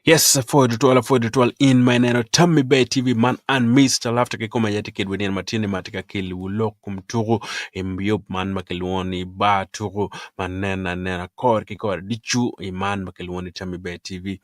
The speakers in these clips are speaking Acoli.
Yes, apwoyo tutwal, apwoyo tutwal in ma ineno Tammi Ber TV man an Mr. Laughter kikome aye tye kedwa nino matin-ni ma atye ka keliwu lok kom tuku i yub man ma kilwongo ni bar tuku ma nen anena kore ki kore ducu i man ma kilwongo ni Tammi Ber TV.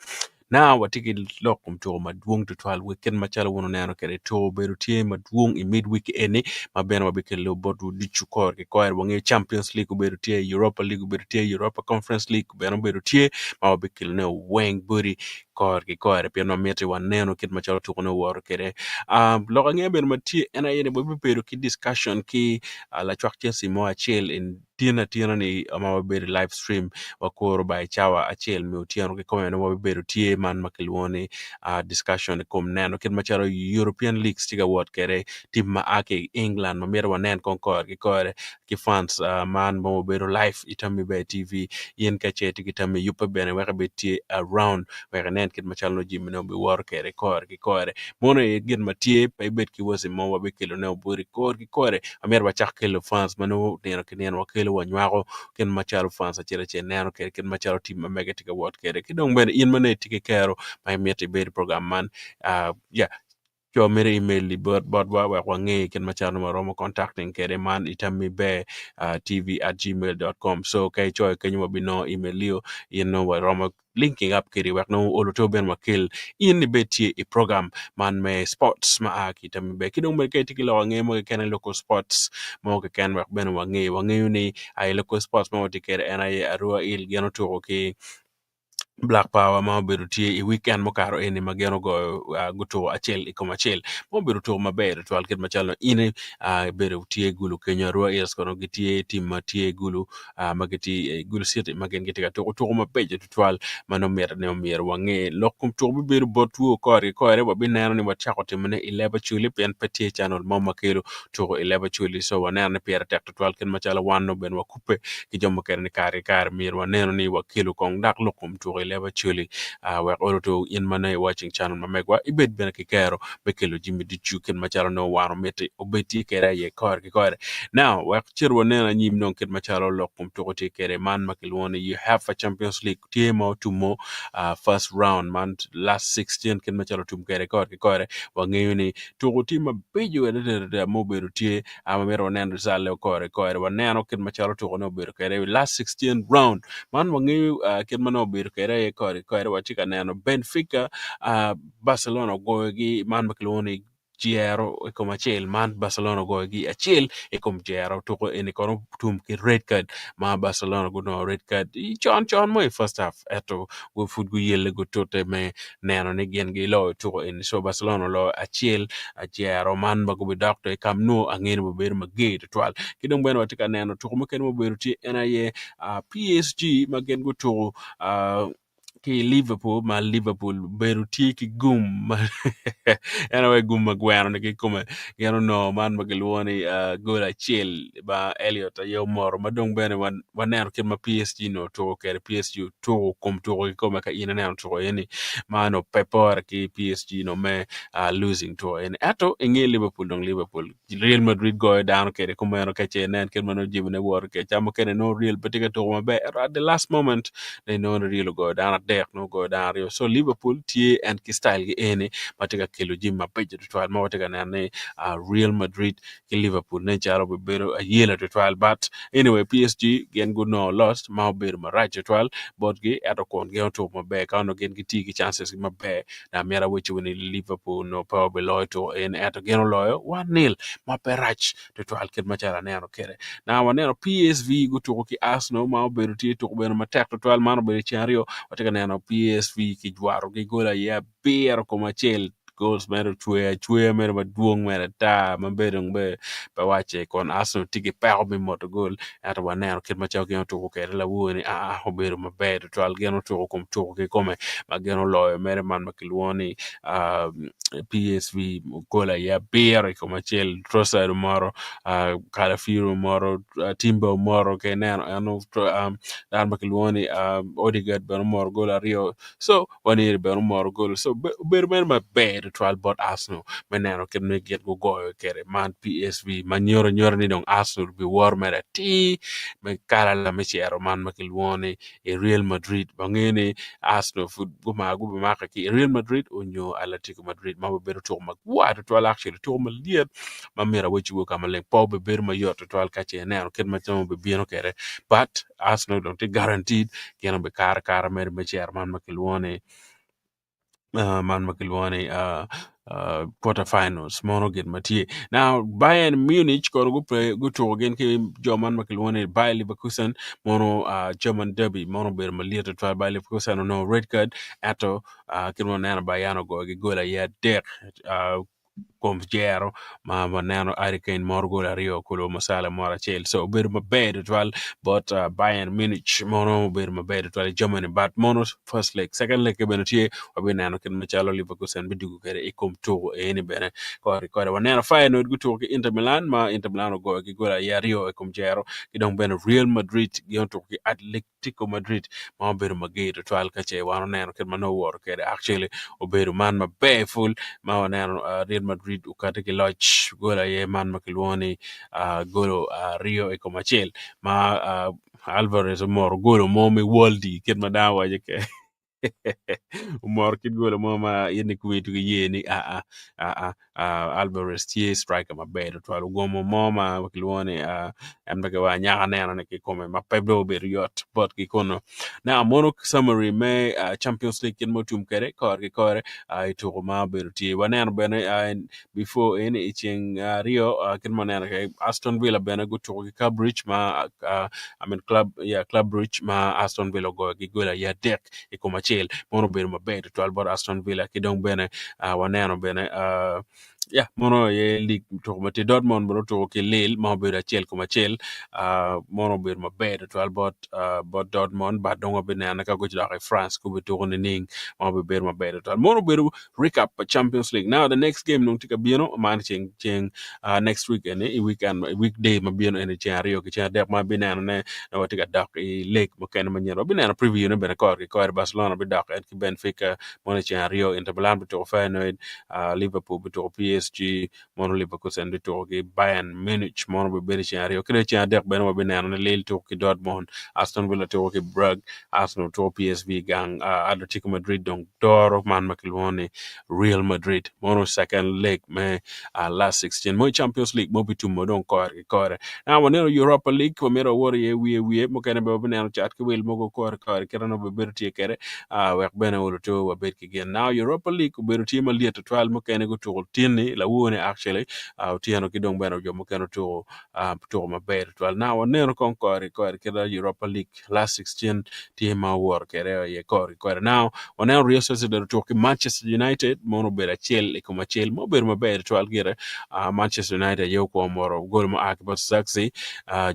Now watye ki lok kom tuku madwong tutwal wek kit macalo wun wuneno kwede tuku obedo tye madwong i mid week eni ma bene wabikelo botwu ducu kore ki kore wangeyo Champions League obedo tye, Europa League obedo tye, Europa Conference League bene obedo tye ma wabikelone weng boti kore ki kore pien wamiti waneno kit macalo tukone owoto kwede. Lok angeya bene ma tye en aye ni wabibedo ki discussion ki lacwak Chelsea mo acel tyen atyena ni ma wabedo i live stream wakuro ba i cawa acel me otyeno kikome nongo wabibedo tye man ma kilwongo ni discussion i kom neno kit macalo European Leagues tye ka wot kwede tim ma a ki i England ma myero wanen kong kore ki kore ki fans man ma obedo live i Tammi Ber TV in ka ce itye ki tammi yubbe bene wek ibed tye around wek inen kit macalo nongo jami nongo biwoto kwede kore ki kore mono aye gin ma tye pe ibed ki waci mo wabikelone boti kore ki kore myero wacak kelo fans ma nongo nino ki nino wakelo wanywako kit macalo fans acel acel neno kwede kit macalo tim ma mege tye ka wot kwede ki dong bene in ma nongo itye ki kero ma imito ibed i program man ya Co mere email-li botwa wek wange kit macalo nongo waromo contacting kwede man i tammi ber tv@gmail.com so ka icoyo kenyo wabinongo email-lio in nongo waromo linking up kwedi wek nongo olo to bene wakel in ibed tye i program man me sports ma a ki i tammi ber ki dong bene ka itye ki lok ange mo keken i loko sports mo keken wek bene wange wangeyo ni i loko sports ma watye kwede en aye Arua Hill gin otuko ki Black Power ma obedo tye i weekend mukato eni ma gin ogoyo gutuko acel i kom acel ma obedo tuko maber tutwal kit macalo in ibedo tye gulu kenyo Arua Hills kono gitye tim ma tye gulu ma gitye i Gulu City ma gin gitye ka tuko tuko mabeco tutwal ma nongo mitte ni myero wange lok kom tuko bibedo botwu kore ki kore wabineno ni wacako timone i leb Acholi pien pe tye channel mo ma kelo tuko i leb Acholi so waneno ni pire tek tutwal kit macalo wan nongo bene wakubbe ki jo mukene ni kare ki kare myero wanenu ni wakelo kong dok lok kom tuko i leb Acholi wek olo to in ma nongo i watching channel ma megwa ibed bene ki kero me kelo jami ducu kit macalo nongo wan omiti obed tye kwede aye kore ki kore. Now wek cit wanen anyim dong kit macalo lok kom tuko tye kwede man ma kilwongo ni UEFA Champions League tye ma otumo first round man last 16 kit macalo otum kwede kore ki kore wangeyo ni tuko tye mabeco adada ma obedo tye ma myero wanen ricalle kore ki kore waneno kit macalo tukone obedo kwede i last 16 round man wangeyo kit ma nongo obedo kwede aye kore ki kore watye ka neno Benfica Barcelona ogoyogi man ma kilwongo ni jero i kom acel man Barcelona ogoyogi acel i kom jero tuko eni kono otum ki red card ma Barcelona gunongo red card i con con mo i first half ento pud guyelle gutute me neno ni gin giloyo tuko eni so Barcelona oloyo acel jero man ma gubidok to i Camp Nou ange ni obibedo mager tutwal ki dong bene watye ka neno tuko mukene ma obedo tye en aye PSG ma gin gutuko ki i Liverpool ma Liverpool obedo tye ki gum en aye gum ma gweno-ni kikome gin onongo man ma kilwongo ni gol acel ma Elliot aye omoto ma dong bene waneno kit ma PSG onongo tuko kwede PSG otuko kom tuko kikome ka in ineno tuko eni ma onongo pe pore ki PSG nongo me losing tuko eni ento inge Liverpool dong Liverpool Real Madrid goyo dano kwede kumeno ka ce inen kit ma nongo jamine woto kwede ca mukene nongo Real pe tye ka tuko maber ento at the last moment dong inongo ni Real ogoyo dano adek nongo ogoyo dano aryo so Liverpool tye en ki style gi eni ma tye ka kelo jami mabeco tutwal ma watye ka neno ni Real Madrid ki Liverpool nen calo obibedo ayela tutwal but anyway PSG gin gunongo loss ma obedo marac tutwal botgi ento kun gin otuko maber ka onongo gin gitye ki chances maber dok myero awecciwu ni Liverpool onongo pe obiloyo tuko eni ento gin oloyo 1-0 ma pe rac tutwal kit macalo aneno kwede. Now waneno PSV gutuko ki Arsenal ma obedo tye tuko bene matek tutwal man obedo ceng aryo watye ka neno PSV kijwarogi gol aye abiro kom acel goals mere ocwer acweya mere madwong mere ata ma bene dong pe wacce kun Arsenal tye ki peko me moto gol ento waneno kit macalo gin otuko kwede lawor-ni aa obedo maber tutwal gin otuko kom tuko kikome ma gin oloyo mere man ma kilwongo ni PSV gol aye abiro i kom acel Trossard omoro Calafiori omoro Timber omoro ka ineno eno dano ma kilwongo ni Odegaard bene omoro gol aryo so Waneri bene omoro gol so obedo mere maber. tutwal bot Arsenal me neno kit ma gin gugoyo kwede man PSV ma nyuto anyuta ni dong Arsenal biwoto mere atir me kalala me cito man ma kilwongo ni i Real Madrid wangeyo ni Arsenal pud gubimako ki i Real Madrid onyo Atletico Madrid ma obibedo tuko magwar tutwal actually tuko malyet ma myero awecciwu ka maleng pe obibedo mayot tutwal ka ce ineno kit ma nongo obibino kwede but Arsenal dong tye guaranteed gin obikato akata mere me cito man ma kilwongo ni man ma kilwongo ni quarter finals mono gin ma tye. Now Bayern Munich kono gutuko gin ki jo man ma kilwongo ni Bayer Leverkusen mono German derby mono obedo malyet tutwal Bayer Leverkusen onongo red card ento kit ma waneno Bayern ogoyogi gol aye adek kom jero ma waneno Harry Kane moro gol aryo kulu Musala moro acel so obedo maber tutwal bot uh, Bayern Munich mono obedo maber tutwal i Germany but mono first leg second leg bene tye wabineno kit macalo Leverkusen bidugo kwede i kom tuko eni bene kore kore waneno Feyenoord gutuko ki Inter Milan ma Inter Milan ogoyo ki gol aye aryo i kom jero ki dong bene Real Madrid gin otuko ki Atletico Atletico Madrid ma obedo mager tutwal ka ce wan oneno kit ma nongo owoto kwede actually obedo man maber pul ma waneno Real Madrid okati ki loc gol aye man ma kilwongo ni golo aryo i kom acel ma Alvarez omoro golo mo me worldi kit ma dano waco kwede omoro kit golo mo ma in ikubi tuki ye ni aa aa Alvarez tye striker maber tutwal ogomo mo ma kilwongo ni en pe wa anyaka neno ni kikome ma pe dong obedo yot botgi kunu. Now mono summary me Champions League kit ma otum kwede kore ki kore i tuko ma obedo tye waneno bene before eni i ceng aryo kit ma waneno kwede Aston Villa bene gutuko ki Club Brugge ma I mean Club yeah Club Brugge ma Aston Villa ogoyo ki gol aye adek i kom acel mono obedo maber tutwal bot Aston Villa ki dong bene waneno bene ya mono aye lig tuko ma tye Dortmund bene otuko ki Lille ma obedo acel kom acel mono obedo maber tutwal bot bot Dortmund but dong wabinene ka gudok i France gubituko nining ma obibedo maber tutwal mono obedo recap pa Champions League now the next game dong tye ka bino man ceng ceng next week eni i weekend weekday ma bino eni ceng aryo ki ceng adek ma abineno ne watye ka dok i league mukene manyen wabineno preview ne bene kore ki kore Barcelona bidok en ki Benfica mono i ceng aryo Inter Milan bituko Feyenoord Liverpool bituko PSG mono Leverkusen bituko ki Bayern Munich mono bibedo i ceng aryo ki dong i ceng adek bene wabineno ni Lille tuko ki Dortmund Aston Villa tuko ki Brugge Arsenal tuko PSV gang Atletico Madrid dong doro man ma kilwongo ni Real Madrid mono second leg me last 16 mo i Champions League mo bitumo dong kore ki kore. Now waneno Europa League wamito wawot iye wiye wiye mukene bene wabineno cat ki wil mogo kore kore kite nongo obedo tye kwede wek bene oluto wabed ki gin. Now Europa League obedo tye malyet tutwal mukene gutuko tinni lawone actually otyeno ki dong bene jo mukene otuko tuko maber tutwal. Now waneno kong kore ki kore kite Europa League last 16 tye ma owoto kwede aye kore ki kore. Now waneno Real Sociedad otuko ki Manchester United mono obedo acel i kom acel ma obedo maber tutwal gire. Manchester United aye okwongo moro gol ma oa ki bot Zirkzee,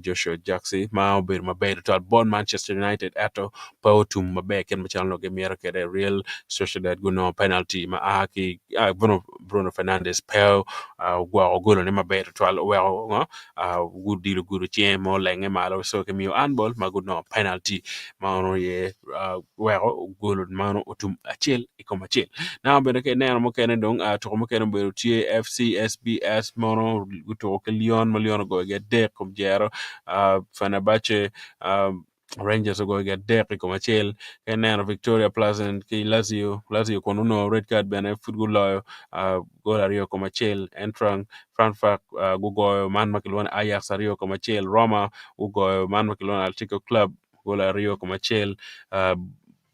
Joshua Zirkzee ma obedo maber tutwal bot Manchester United ento pe otum maber kit macalo onongo gimito kwede. Real Sociedad gunongo penalty ma a ki Bruno Fernandes pe ogwoko golone maber tutwal oweko ngo gudilo gudo cinge ma olenge malo so kimiyo handball ma gunongo penalty ma onongo aye weko golo meno otum acel i kom acel. Now bene ka ineno mukene dong tuko mukene obedo tye FCSBS mono gutuko ki Lyon ma Lyon ogoyogi adek kom jero Fenerbahce Rangers ogoyogi adek i kom acel ka ineno Victoria Pleasant ki Lazio, Lazio kun onongo red card bene pud guloyo gol aryo i kom acel Eintracht Frankfurt gugoyo man ma kilwongo ni Ajax aryo i kom acel Roma gugoyo man ma kilwongo ni Atletico Club gol aryo i kom acel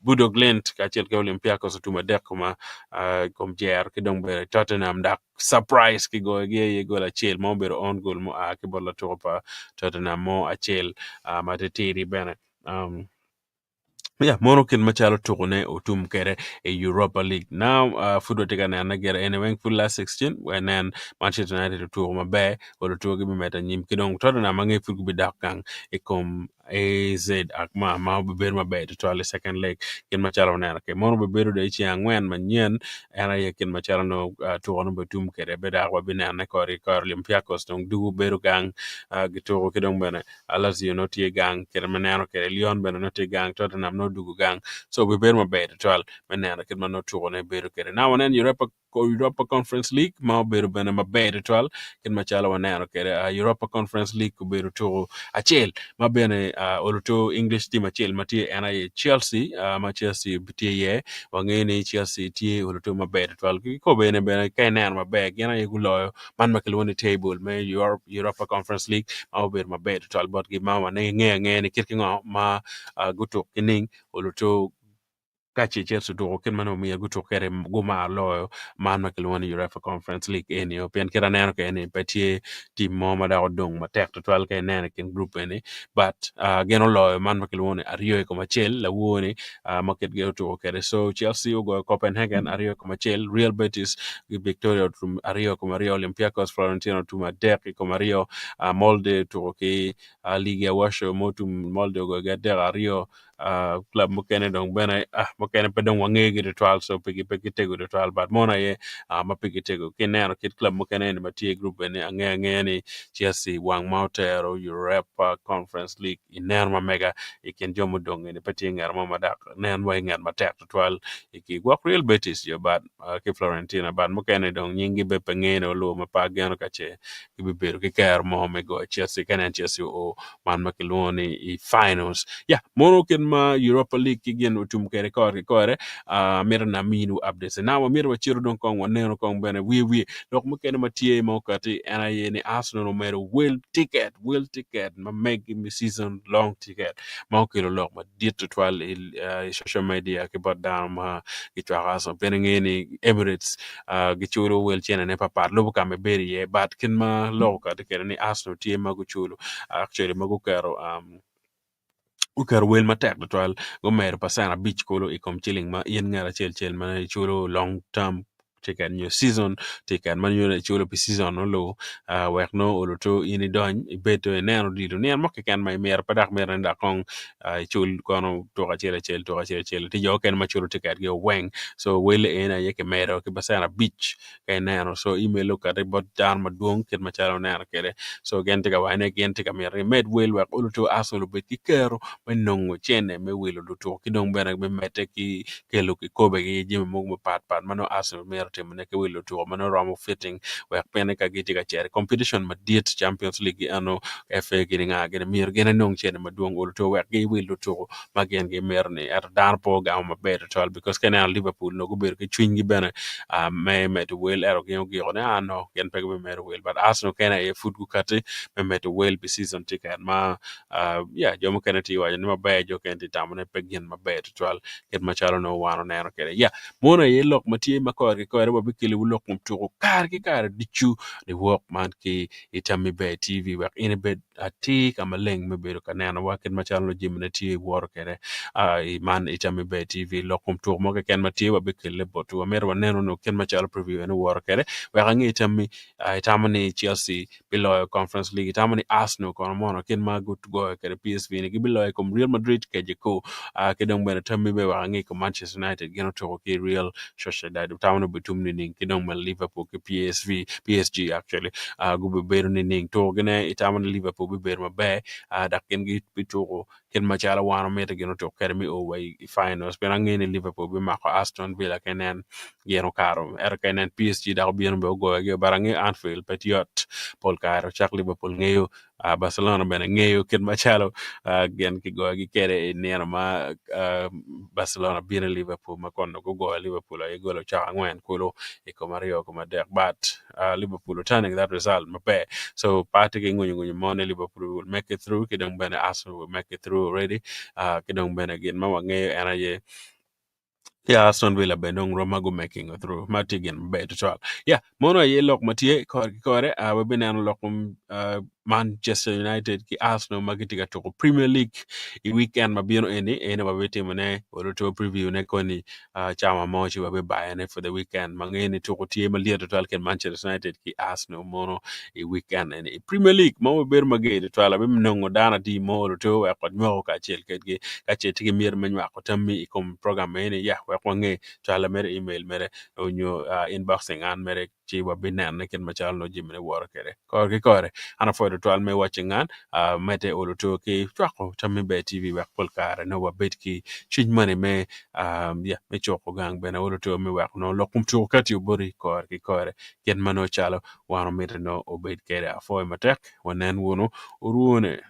Bodo Glimt kacel ki Olympiacos otum adek kom jero ki dong bene Tottenham dok surprise kigoyogi aye gol acel ma obedo own goal mua ki bot latuko pa Tottenham mo acel ma titidi bene. Ya mono kit macalo tukone otum kwede i Europa League. Now pud watye ka nenone gire eni weng pud last 16 wek inen Manchester United otuko maber olutugi bimedo anyim ki dong Tottenham ange pud gubidok gang i kom AZ Alkmaar ma obibedo maber tutwal i second leg kit macalo waneno kwede mono obibedo dong i ceng angwen manyen en aye kit macalo nongo tuko nongo obitum kwede be dok wabinene kore ki kore Olympiacos dong dugo bedo gang gituko ki dong bene Lazio nongo tye gang kit ma ineno kwede Lyon bene nongo tye gang Tottenham nongo odugo gang so obibedo maber tutwal me neno kit ma nongo tukone bedo kwede. Now waneno Europa. Europa Conference League ma obedo bene maber tutwal kit macalo waneno kwede Europa Conference League obedo tuko acel ma bene oluto English team acel ma tye en aye Chelsea ma Chelsea tye iye wangeyo ni Chelsea tye oluto maber tutwal ki kobene bene ka ineno maber gin aye guloyo man ma kilwongo ni table me Europa Conference League ma obedo maber tutwal botgi ma wangeyo angeya ni kit ki ngo ma gutuk ki ning oluto ka ce Chelsea otuko kit ma nongo myero gutuk kwede gumar loyo man ma kilwongo ni Uefa Conference League eni pien kit aneno kwede ni pe tye tim mo ma dok odong matek tutwal ka ineno i kin gurup eni but gin oloyo man ma kilwongo ni aryo i kom acel lawor-ni ma kitgi otuko kwede so Chelsea ogoyo Copenhagen aryo i kom acel Real Betis ki Victoria otum aryo i kom aryo Olympiacos Florentina otum adek i kom aryo Molde otuko ki Ligia Warsaw ma otum Molde ogoyogi adek aryo club mukene dong bene mukene pe dong wangeyogi tutwal so pigi pe gitego tutwal but mono aye ma pigi tego ki ineno kit club mukene eni ma tye i gurup eni angeyo angeya ni Chelsea wang ma otero Europa Conference League ineno ma mega i kin jo mudong eni pe tye ngat mo ma dok nen wai ngat matek tutwal i ki gwok Real Betis jo but ki Florentina but mukene dong nyinggi bene pe ngene olubo ma pe ageno ka ce gibibedo ki kero mo me goyo Chelsea ka nen Chelsea oo man ma kilwongo ni i finals. Ya, mono kit ma Europa League ki gin otum kwede kore ki kore, uh, mito na aminiwu updates. Now wamito wacito dong kong waneno kong bene wiye wiye lok mukene ma tye ma okati en aye ni Arsenal omedo wel ticket, wel ticket ma megi me season long ticket ma okelo lok madit tutwal i, uh, i social media ki bot dano ma gicwako Arsenal. Pien ingeyo ni Emirates uh, giculo wel cenene papat lubo ka ma ibedo iye but kit ma lok okati kwede ni Arsenal tye ma guculo actually ma guketo um, guketo wel matek tutwal gumedo pacen abic kulu i kom ciling ma in ngat acel acel ma iculo long term ticket nyo season ticket ma nyo iculo pi season olu uh, wek nongo oluto in idony ibed to ineno odilo nino mo keken ma imito pe dok mito ni dok kong uh, icul kono tuko acel acel tuko acel acel tye jo okene ma culo ticket gi weng so wele eni aye kimedo ki pacen abic ka ineno so email okati bot dano madwong kit macalo oneno kwede so gin tye ka waco ni gin tye ka mito gimed wel wek oluto Arsenal obed ki kero me nongo cene me wilo lutuko ki dong bene me medde ki kelo kikobegi jami mogo mapat pat ma nongo Arsenal mito timone ki wilo lutuko ma nongo romo fitting wek pien ka gitye ka cito i competition madit Champions League eno FA gini nga gini myero gin enong cene madwong oluto wek giwil lutuko ma gin gimito ni ento dano pe ogamo maber tutwal because ka ineno Liverpool onongo gubedo ki cwinygi bene me medo wel ento gin ogiko ni aa no gin pe gibimedo wel but Arsenal kene aye pud gukati me medo wel pi season ticket ma ya jo mukene tye ka waco ni maber jo mukene tye ka tamo ni pe gin maber tutwal kit macalo nongo wan oneno kwede ya mono aye lok ma tye ma kore ki kore wabikeliwu lok kom tuko kare ki kare ducu niwok man ki i Tammi Ber TV wek in ibed atir ka maleng me bedo ka nenowa kit macalo nongo jamine tye woto kwede i man i Tammi Ber TV. Lok kom tuko mo keken ma tye wabikelle botwu. Wamito wanenu nongo kit macalo preview eni woto kwede wek ange tammi. Itamo ni Chelsea biloyo Conference League? Itamo ni Arsenal kono mono kit ma gugoyo kwede PSV ni gibiloyo i kom Real Madrid kece ko? Ki dong bene tammi bene wek ange i kom Manchester United gin otuko ki Real Sociedad itamo ni obitum nining? Ki dong bene Liverpool ki PSV, PSG actually gubibedo nining? Tukogine itamo ni Liverpool bibedo maber dok gin gibituko kit macalo wan wamito gin otuk kwede me o wa i finals pien angeyo ni Liverpool bimako Aston Villa ka inen gin okato ento ka inen PSG dok obino bene ogoyogi but angeyo Anfield pe yot pol kare ocak Liverpool ngeyo Barcelona bene ngeyo kit macalo gin kigoyogi kwede i nino ma Barcelona bino i Liverpool ma kun dong gugoyo Liverpool aye gol ocako angwen kulu i kom aryo kom adek but Liverpool returning that result maber so pe atye ki ngunyu ngunyu mo ni Liverpool will make it through ki dong bene Arsenal will make it through already ki dong bene gin ma wangeyo en aye Yeah, Aston Villa bene dong rom ma gu making it through ma tye gin maber tutwal. Yeah, mono aye lok ma tye kore ki kore. Uh, wabineno lok kom uh, Manchester United ki Arsenal ma gitye ka tuko Premier League i weekend ma bino eni. Eni wabitimone waluto preview ne koni uh, cawa mo ci wabibayone for the weekend. Ma ngeyo ni tuko tye malyet tutwal kin Manchester United ki Arsenal mono i weekend eni. I Premier League ma wabedo mager tutwal abinongo dano adi mo oluto wek wanywako kacel kedgi ka ce tye ki miti me nywako tammi i kom program eni ya. Wek wange, cwala mere email mere onyo inboxing an mere ci wabinene kit macalo nongo jamine woto kwede. Kore ki kore, an apwoyo tutwal me watching an, medde olo to ki cwako Tammi Ber TV wek pol kare nongo wabed ki cwiny moni me me cuko gang bene olo to me weko nongo lok kom tuko kati oboti kore ki kore kit ma nongo calo wan omiti nongo obed kwede. Apwoyo matek, wanen wunu orwone.